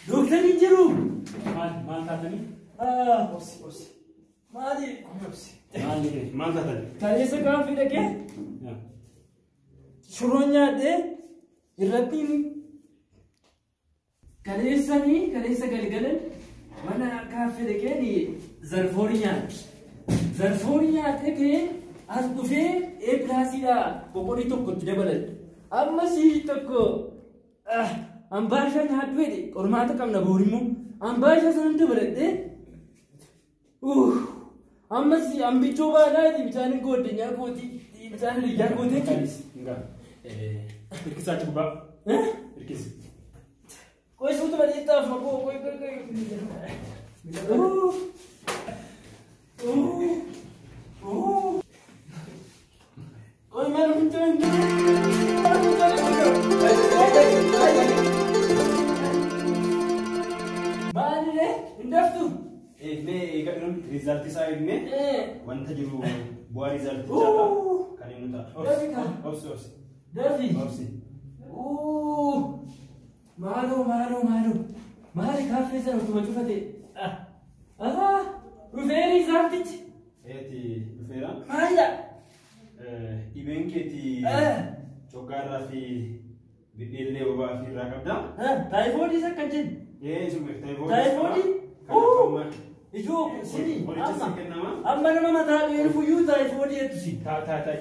Doktor hin jiru. Maal taatanii? Obsi obsi. Maali? Obsi. Maal taatanii? Kaleessa gaafa dhaqee shiroo nyaadhee irratti kaleessanii kaleessa galgalan mana kaaffee dhaqeen zarfoorii nyaadhe. Zarfoorii nyaadhee ka'ee as dhufee eepilaasiidhaa boqonnii tokko itti dabaladhe. Ammas tokko ambaashaa nyaadhu jedhe qormaata qabna boorimmoo ambaashaa sanan dabaladhee ammas ambichoo baanaa jedhe bishaan hin goodde kooti bishaan hiriyyaa kootee jechuudha. Hirkisaa achi gubbaa. Hirkisi. Qoy suutuma dhiittaaf maqoo qoy qoy qoy. Qoy maal fincaan jiru? Maalillee hin daftu? Mee eegadhuun riizaltii isaa eegne wanta jiru bu'aa riizaltichaadha kan inni ta'a. Obsi obsi. Dafi. Obsi. Maaloo maaloo maaloo maali kaaffee sana utuma cufate? Dhufee riizaltichi. Eeti dhufeera. Maalidha? Dhibeen keeti coggaarraa fi bidheellee bobaa fi irraa qabda. Taayifoodii isa kan jennu. Ee suma taayifoodii. Taayifoodii? Kan akka Ijoo sini Qoricha si kennama. amma nama mataa dheeruuf iyyuu taayifoodii jettu si. Taa taa taa.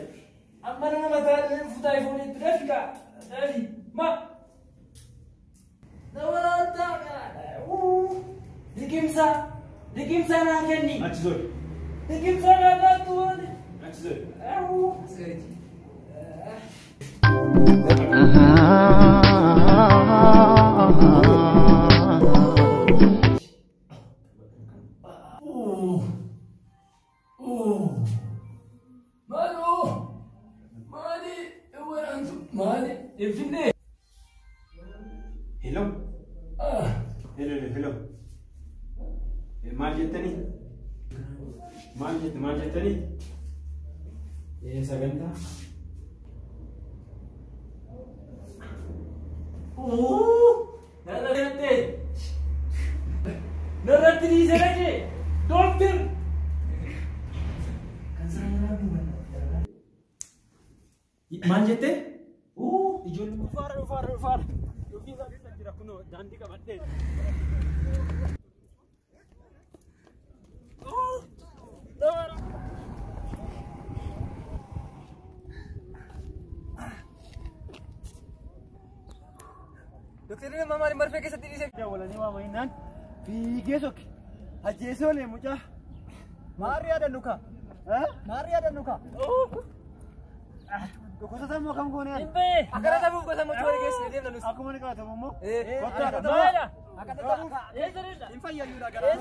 Amma nama mataa dheeruuf taayifoodii jettu dafi kaa dafi ma. Nama liqimsaa liqimsaa naa kenni. Achi zori. Liqimsaa naa laattu. Achi zori. Maaloo maali waraantu maali finfinnee. Hello. Hello hello. Maal jettanii? Maal jette maal jettanii? Sagantaa. Narratti narratti dhiise dhaqee dooktar. Maal jettee? Ijoollee dhufaara dhufaara dhufaara. Yookiin keessa jira kunoo daandii qabadhee. Dooktarri nama maali marfee keessatti dhiise? Dawwalanii waamaniinaan fiigee sokke. Ajjeesee olee mucaa. Maarri yaadannu kaa? Maarri yaadannu kaa? Gosa sammuu akkam goone yaadda? Hin ba'e. Akkana sabuuf gosa mochuu walii geessine deemna nus. Akkuma ni qabatamu immoo. Kottaa. Maala? Eessa deemna? Hin fayyayyuudha garaa.